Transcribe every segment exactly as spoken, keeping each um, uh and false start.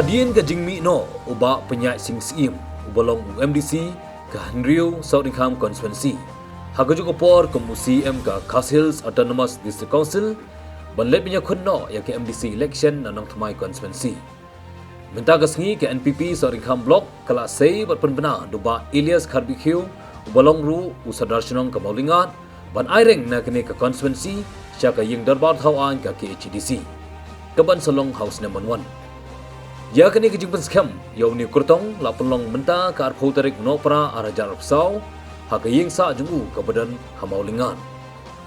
Hadien ka jingmih noh u Bah Pynïaid Sing Syiem, uba long u M D C ka Hynriew South Riangkham Constituency, ha kajuh ka por kum u C E M ka Khasi Hills Autonomous District Council, ban leit ban ïakhun noh ïa ka M D C election na Nongthymmai Constituency. Mynta ka sngi ka N P P South Riangkham Block ka la sei bad pynbna da u Bah Elias Kharbihkhiew, uba long ruh u Sordar Shnong ka Mawlyngad, ban ai reng na kane ka constituency sha ka ïing dorbar thaw aiñ ka K H A D C, kaban sa long ha u snem ban wan. Ïa kane ka jingpynskhem ïa une u kyrtong la pynlong mynta ka arphew tarik u Nohprah arhajar arphew saw, ha ka ïing sah jong u kaba don ha Mawlyngad,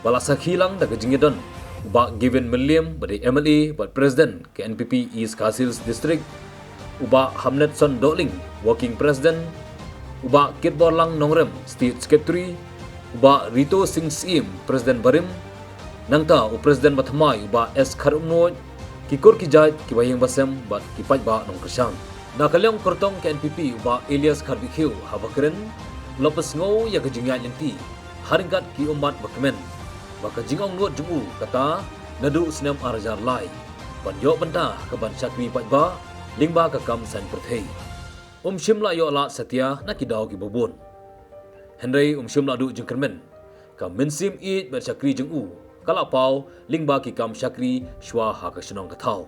ba la sakhi lang da ka jingïadon u Bah Gavin Mylliem, ba dei M L A bad President ka N P P East Khasi Hills District, u Bah Hamnetson Dohling, Working President, u Bah Kitborlang Nongrem, State Secretary, u Bah Rito Sing Syiem, President barim, nangta u President bathymmai u Bah S Kharumnuid, ki kur ki jait, ki bahaïing bahasem bad ki paidbah nongkyrshan. Na ka liang u kyrtong ka N P P u Bah Elias Kharbihkhiew haba kren, u la pynsngew ïa ka jingïaid lynti ha ryngkat ki ummat ba kmen, ba ka jingong nud jong u kata naduh u snem arhajar lai, ban ïoh bynta ha kaban shakri paidbah lyngba ka kam saiñ pyrthei. Um shym la ïoh lad satia na ki daw kiba bun. Hynrei um shym la duh jingkyrmen. Ka mynsiem ïeit bad shakri jong u ka la paw lyngba ki kam shakri shuwa ha ka shnong ka thaw,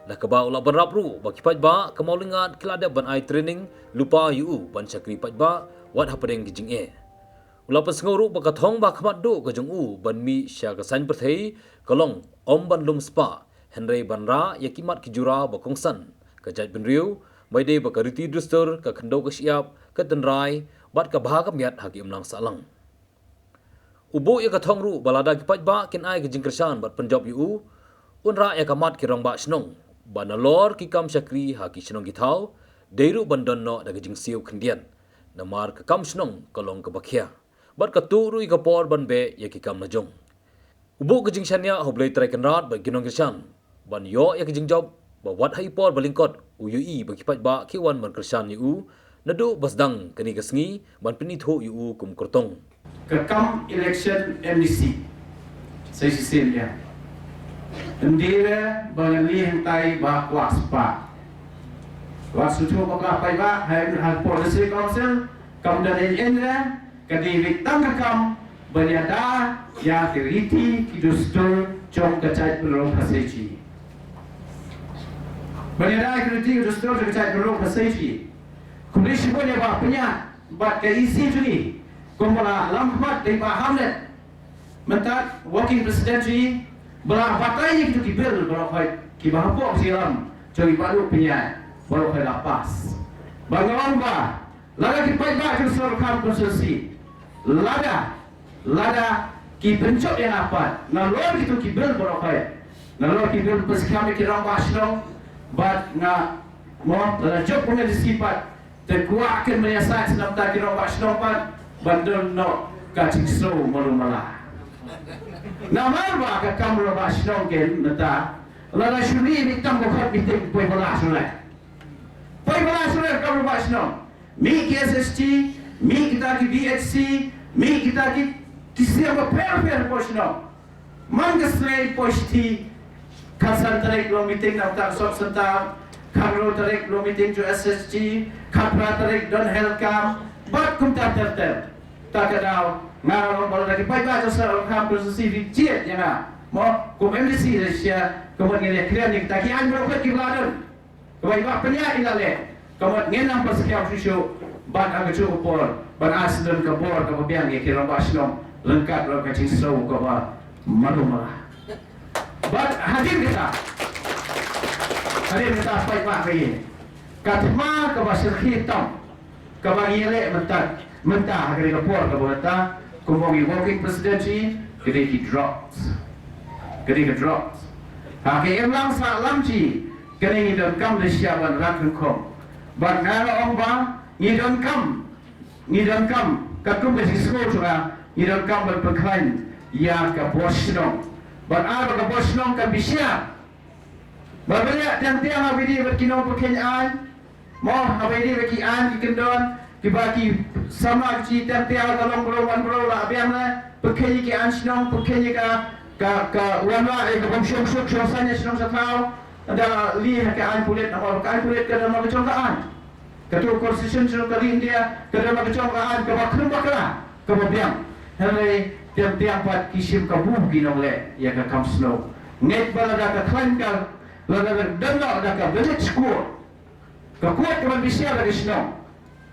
na kaba u la bynrap ruh ba ki paidbah ka Mawlyngad ki la dep ban ai training lypa ïa u ban shakri paidbah wat hapdeng ki jingeh. U la pynsngew ruh ba ka thong ba khmat duh ka jong u ban mih sha ka saiñ pyrthei ka long ym ban lum spah, hynrei ban rah ïa ki mat ki jura ba kongsan ka jaitbynriew, ba ïadei bad ka riti dustur, ka khyndew ka shyiap, ka tynrai bad ka bha ka miat ha ka imlang sahlang. U buh ïa ka thong ruh ba lada ki paidbah kin ai ka jingkyrshan bad pynjop ïa u, un rah ïa ka mat ki rangbah shnong, ba nalor ki kam shakri ha ki shnong ki thaw dei ruh ban don noh da ka jingsiew khyndiat, namar ka kam shnong ka long kaba khia, bad ka tuh ruh ïa ka por ban beh ïa ki kam lajong. U buh ka jingshaniah ha U Blei Trai Kynrad bad ki nongkyrshan ban ïoh ïa ka jingjop, ba wat ha i por ba lyngkot u ïohi ba ki paidbah ki wan ban kyrshan ïa u, naduh ba sdang kane ka sngi ban pynithuh ïa u kum kyrtong. Ka kam election M D C sa shisien ïa, ym dei re ba ngan leh hangtai ba kwah spah. Wat shu thuh bakla paidbah ha, ha por district council kam don eiei re. Ka dei beit tang ka kam ban ïada ïa ki riti ki dustur jong ka jaitbynriew Khasi. Ban ïada ïa ki riti ki dustur jong ka jaitbynriew Khasi. Khublei shibun ïa Bah Pynïaid bad ka E C jong ngi, kumba la lam khmat da i Bah Hamlet, mynta working president jong ngi, ba la batai ïa kito ki bill baroh khoit kiba hapoh ka jingïalam jong i Bah Duh Pynïaid, baroh khoit la pass. Ba nga ong ba lada ki paidbah jong Sohryngkham constituency, lada, lada ki pynjop ïa nga pat nalor kito ki bill baroh khoit, nalor ki bill pynskhem ïa ki rangbah shnong, bad nga, mo, lada jop kum M D C pat, te kwah kin mynta sa snem ta ki rangbah shnong pat ban don noh ka jingsngew malu mala. Namar ba ka kam rangbah shnong kin mynta, lada shu mih tam ba khot meeting poi ba la shu leh. Poi ba la shu leh ka kam rangbah shnong. Mih ki S H G, mih kita ki V H C, mih kita ki, ki seng bapher bapher hapoh shnong. Man ka sngi poi shithi, khatsan tarik long meeting na uta ka sub centre, khathynriew tarik long meeting jong S H G, khatphra tarik don health camp, bad kumta ter ter. Ta ka daw, nga long ba lada ki paidbah jong Sohryngkham constituency phi jied ïa nga, mo, kum M D C, lehse ka mut ngin ïakren ïa kita ki aiñ baroh khoit kiba la don. Kaba i Bah Pynïaid i la leh, ka mut ngin nang pynskhem shuh shuh, bad ha kajuh ka por ban ai sdang ka bor kaba biang ïa ki rangbah shnong ryngkat bad ka jingsngew kaba malu mala. Bad hadien kata, hadien kata paidbah ka ïing, ka thma kaba shyrkhei tam kaba ngi ïaleh mynta, mynta ha kane ka por kaba mynta, kumba ong i working president jong ngi, ka dei ki drugs. Ka dei ki drugs. Ha ka imlang sahlang jong ngi, kane ngi donkam da shisha ban rat rukom. Bad nga la ong ba ngi donkam, ngi donkam, katkum ka jingsngew jong nga, ngi donkam ban pynkhlaiñ ïa ka bor shnong. Bad ar ba ka bor shnong kan bishar. Ba balei teng teng ha ba ïadei bad ki nongpyrkheiñ aiñ, mo, ha ba ïadei bad ki aiñ ki kyndon, kiba ki samla ki jong ngi teng teng ka long bro wan bro la biang ne, pyrkheiñ ïa ki aiñ shnong, pyrkheiñ ïa ka, ka, ka wanrah ïa ka bym shong suk shong saiñ shnong sha thaw. Da leh ha ka aiñ pulit, namar ka aiñ pulit ka don ma ka jong ka aiñ. Kato ka Constitution jong ka ri India ka don ma ka jong ka aiñ kaba khlem bakla, kaba biang. Hynrei teng teng pat ki shim kabu ki nongleh ïa ka kam snow. Ngeit ba lada ka khlaiñ ka, lada ka don da ka village court, ka court kaban bishar da ka shnong,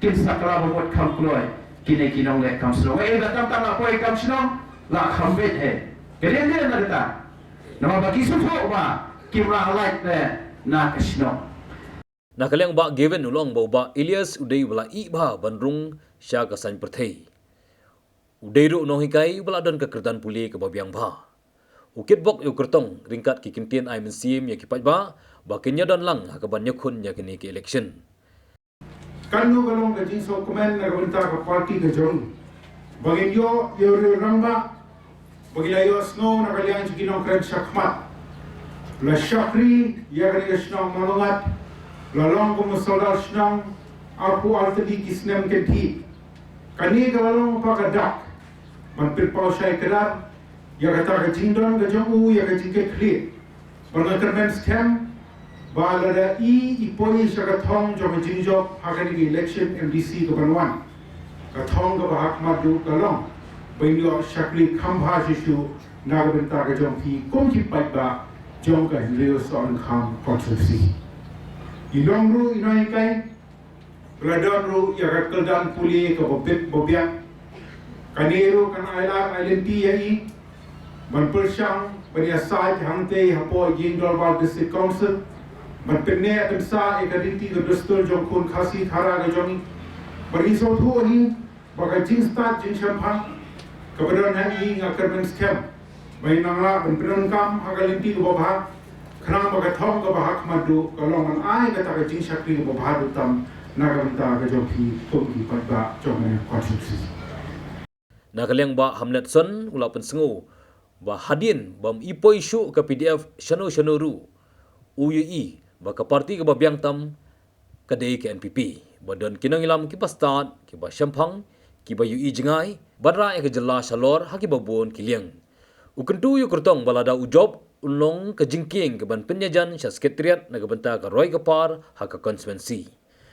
kin sa kla ba mut kham kloi kine ki nongleh kam shnong. Ïa da tam tam la poi kam shnong la kham beit hi. Ka dei dei na kata. Namar ba ki sngewthuh ba kim lah lait te na ka shnong. Na ka liang Bah Gavin u la ong ba u Bah Elias u dei uba la ïeh bha ban rung sha ka saiñ pyrthei. U dei ruh u nonghikai uba la don ka kyrdan pule kaba biang bha. U kitbok ïa u kyrtong ryngkat ki kyntien ai mynsiem ïa ki paidbah ba kin ïadon lang ha kaban ïakhun ïa kine ki election. Kano ka long ka jingsngewkmen na ka bynta ka party ka jong, ba ngin ïoh ïa u rangbah ba ngi la ïohsngew na ka liang jong ki nongkren shakhmat, la shakri ïa kane ka shnong Mawlyngngat, la long kum u sordar shnong arphew ar tylli ki snem kyntien. Kane ka la long pat ka dak ban pynpaw shai kdar ïa kata ka jingdon ka jong u ïa ka jingkitkhlieh. Bad nga kyrmen skhem ba lada i i poi sha ka thong jong ka jingjop ha kane ka election M D C kaban wan, ka thong kaba ha khmat ruh ka long ba in ïoh shakri kham bha shisha na ka bynta ka jong phi kum ki paidbah jong ka Hynriew Sohryngkham constituency. I long ruh i nonghikai, la don ruh ïa ka kyrdan pule kaba bit ba biang. Kane ruh kan ai lad ai lynti ïa i ban pyrshang ban ïasaid hangtei hapoh ïing dorbar District Council, ban pynneh pynsah ïa ka riti ka dustur jong khun Khasi Khara ka jong i. Bad ngi sngewthuh hi ba ka jingstad jingshemphang kaba don ha i, nga kyrmen skhem ba in nang lah ban pyndonkam ha ka lynti kaba bha, khnang ba ka thong kaba ha khmat ruh ka long ban ai kata ka jingshakri kaba bha ruh tam na ka bynta ka jong phi kum ki paidbah jong kane ka constituency. Na ka liang Bah Hamletson u la pynsngew ba hadien bym i poi shuh ka P D F shano shano ruh, u ïohi ba ka party kaba biang tam ka dei ka N P P, ba don ki nongïalam kiba stad, kiba shemphang, kiba ïohi jngai, bad rah ïa ka jylla shalor ha kiba bun ki liang. U kyntu ïa u kyrtong ba lada u jop un long ka jingkieng kaban pynïajan sha Secretariat na ka bynta ka roi ka par ha ka constituency,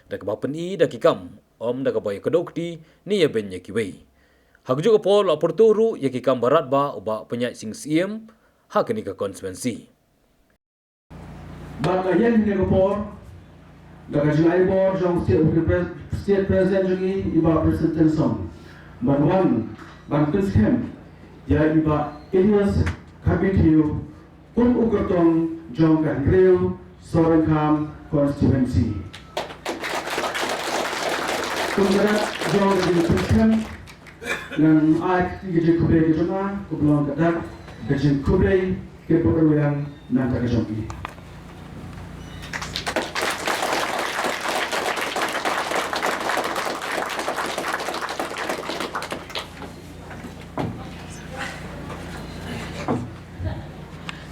da kaba pyni da ki kam, ym da kaba ïa kdew kti ne ïa beiñ ïa kiwei. Ha kajuh ka por la pyrto ruh ïa ki kam ba radbah u Bah Pynïaid Sing Syiem ha kane ka constituency. Bad ka ïeng ha kane ka por da ka jingai bor jong State Repre-, State President jong ngi, i Bah Prestone Tynsong, ban wan ban pynskhem ïa i Bah Elias Kharmathiew kum u kyrtong jong ka Hynriew Sohryngkham constituency. Kum ka dak jong ka jingpynskhem, ngan ai ka jingkhublei ka jong nga, kaba long ka dak ka jingkhublei kyrpad rwiang na ka bynta ka jong i.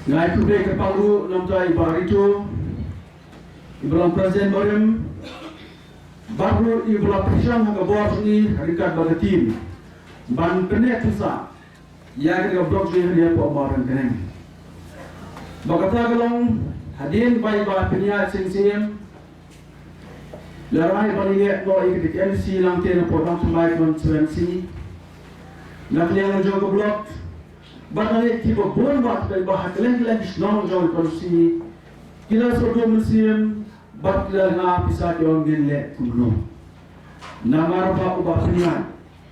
Nga ai khublei kyrpang ruh na ka bynta i Bah Rito, i ba long President barim, bad ruh i ba la pyrshang ha ka bor jong i ryngkat bad ka team ban pynneh pynsah ïa kane ka block jong ngi hapoh Mawryngkneng. Bad kata ka long hadien ba i Bah Pynïaid Sing Syiem la rai ban ïaleh noh ïa ka M D C Langtien hapoh Nongthymmai constituency. Na ka liang jong ka block bad na ka liang kiba bun bad kiba ha kylleng kylleng ki shnong jong ka constituency ki la sngewthuh mynsiem bad ki la lynga pisa, ki ong ngin leh kumno. Namar ba u Bah Pynïaid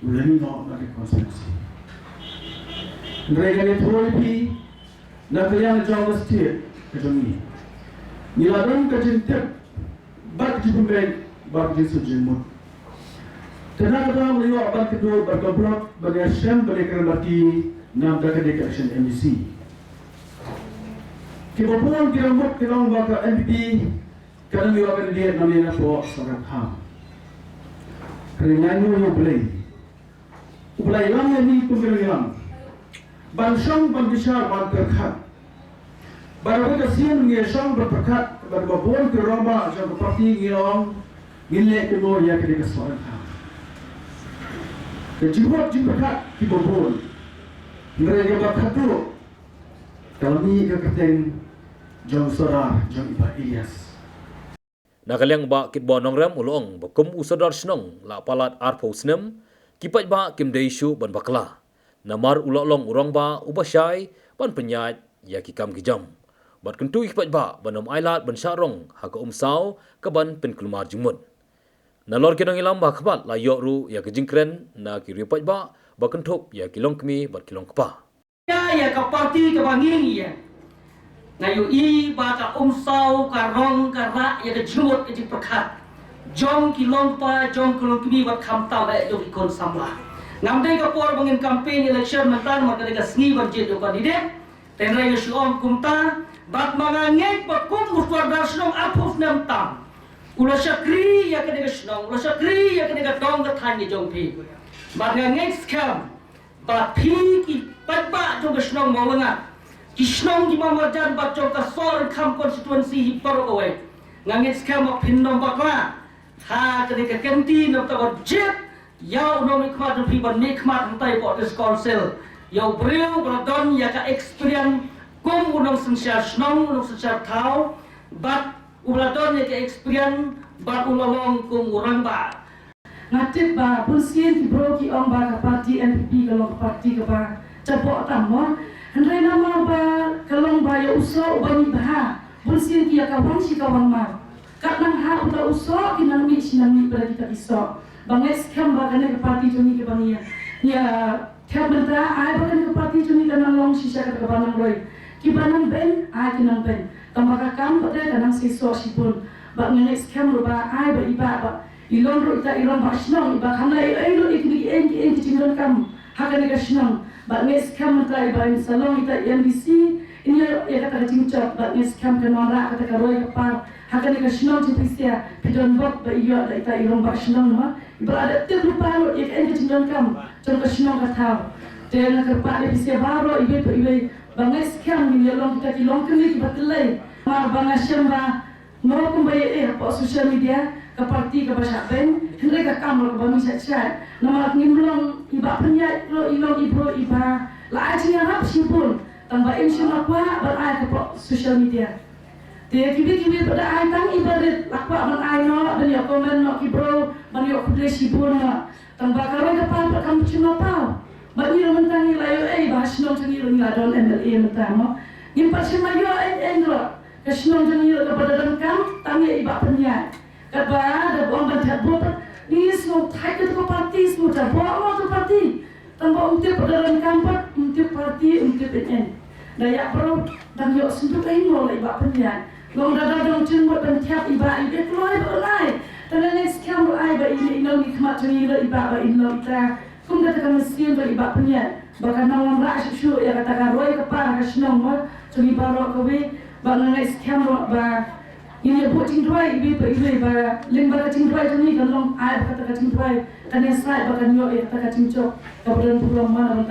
u la mih noh na ka constituency. Hynrei ngan ïathuh ïa phi, na ka liang jong ka state ka jong ngi, ngi la don ka jingtip bad ka jingpynbeit bad ka jingsuk jingmut. Te na kata ngi la ïoh ban kynduh bad ka block ban ïashem ban ïakren bad ki na ka bynta ka election M D C. Kiba bun ki la mut ki la ong ba ka N P P kan ym ïoh candidate na mynta hapoh Sohryngkham. Hynrei nga ainguh ïa U Blei, U Blei lam ïa ngi kum ki nongïalam ban shong ban bishar ban pyrkhat. Bad ha kata ka sien ngi shong ban pyrkhat bad kiba bun ki rangbah jong ka party ngi ong ngin leh kumno ïa kane ka Sohryngkham. Ka jingmut jingpyrkhat kiba bun, hynrei kaba khatduh ka la mih ka kyrteng jong u Sordar jong i Bah Ilyas. Na ka liang Bah Kitbor Nongrem u la ong ba kum u Sordar Shnong la palat arphew snem, ki paidbah kim dei shuh ban bakla. Namar u la long u rangbah uba shai ban pynïaid ïa ki kam ki jam. Bad kyntu ïa ki paidbah ban ym ailad ban shah rong ha ka umsaw kaban pynkulmar jingmut. Nalor ki nongïalam ba ha khmat la ïoh ruh ïa ka jingkren na ki riew paidbah ba kynthup ïa ki longkmie bad ki longkpa. Ïa, ïa ka parti kaba ngi ngi ïa. Nga ïohi ba ka umsaw ka rong ka rah ïa ka jingmut ka jingpyrkhat jong ki longpa jong ki longkmie bad khamtam eh jong ki khun samla. Ngam dei ka por ba ngin campaign election mynta namar ka dei ka sngi ban jied jong u candidate. Te hynrei nga shu ong kumta bad ma nga ngeit ba kum u Sordar Shnong arphew snem tam u la shakri ïa kane ka shnong, u la shakri ïa kane ka dong ka thaiñ ka jong phi. Bad nga ngeit skhem ba phi ki paidbah jong ka shnong Mawlyngat, ki shnong ki marjan bad jong ka Sohryngkham constituency hi baroh kawei. Nga ngeit skhem ba phin ym bakla ha kane ka kynti, namar ba jied ïa u nongmihkhmat jong phi ban mihkhmat hangtai hapoh District Council, ïa u briew ba la don ïa ka experience kum u nongsynshar shnong, u nongsynshar thaw, bad u la don ïa ka experience bad u la long kum u rangbah. Nga tip ba bun sien ki briew ki ong ba ka parti N P P ka long ka parti kaba jaboh tam mo. Hynrei namar ba ka long ba ïa u soh uba mih bha, bun sien ki ïa ka wang shi ka wang mar. Kat nang ha uta u soh ki nang mih shi nang mih bad kita ki soh. Ba ngeit skhem ba kane ka parti jong ngi kaba ngi ïa Tep mynta ai ba kane ka parti jong ngi ka nang long shisha kata kaba nang roi. Kiba nang beiñ ai ki nang beiñ. Tangba ka kam pat de ka nang seisoh shibun. Ba nga ngeit skhem ruh ba ai ba i Bah ba i long ruh ita i rangbah shnong, i Bah kham leh ei ei ruh ïa kine ki ei ki ei ki jingdonkam ha kane ka shnong. Ba ngeit skhem mynta i Bah in sa long ita i M D C, in ïa ïa kata ka jingjop. Ba ngeit skhem kan wanrah kata ka roi ka par ha kane ka shnong jong phi sha phi don bok ba i ïoh da ita i rangbah shnong ma. Ba la dep tip lypa lut ïa kaei ka jingdonkam jong ka shnong ka thaw. Te nga kyrpad ïa phi sha baroh iwei pa iwei ba ngeit skhem ngin ïa long kita ki longkmie kiba tyllei. Namar ba nga shem ba nga kumba ïa eh hapoh social media ka parti kaba shah beiñ, hynrei ka kam ruh kaba mih shah shah. Namar ngim long i Bah Pynïaid ruh i long i briew iba la ai jingïarap shibun. Tangba im shym la kwah ban ai hapoh social media. Te kiwei kiwei pat da ai tang iba rit, la kwah ban ai noh, ban ïoh comment noh ki briew, ban ïoh khublei shibun noh. Tangba ka roi ka par pat kam shym la paw. Ba ngi ruh mynta ngi la ïoh ei ba ha shnong jong ngi ruh ngi la don M L A mynta mo. Ngim pat shym la ïoh ei ei ruh. Ka shnong jong ngi ruh kaba da donkam tang ïa i Bah Pynïaid. Katba da ong ban thep vote pat ngi sngewthait ïa ka parti, sngewthait vote mo ka parti. Tangba um tip da donkam pat, um tip parti, um tip ei ei. Da ïa briew dang ïoh sngewthuh ei mo la i Bah Pynïaid. Long da da dang jingmut ban thep i Bah i Bah kloi ba lai. Tang ngeit skhem ba ai ba i i long i khmat jong i la i Bah ba i long ita. Kum kata ka mynsiem ba i Bah Pynïaid ba ka nang wanrah shuh shuh ïa kata ka roi ka par ka shnong mo jong i baroh kawei. Ba nga ngeit skhem ba ngin ïa buh jingduwai iwei pa iwei ba lyngba ka jingduwai jong ngi kan long ai ba kata ka jingduwai kan ïasaid ba kan ïoh ïa kata ka jingjop kaba don burom man.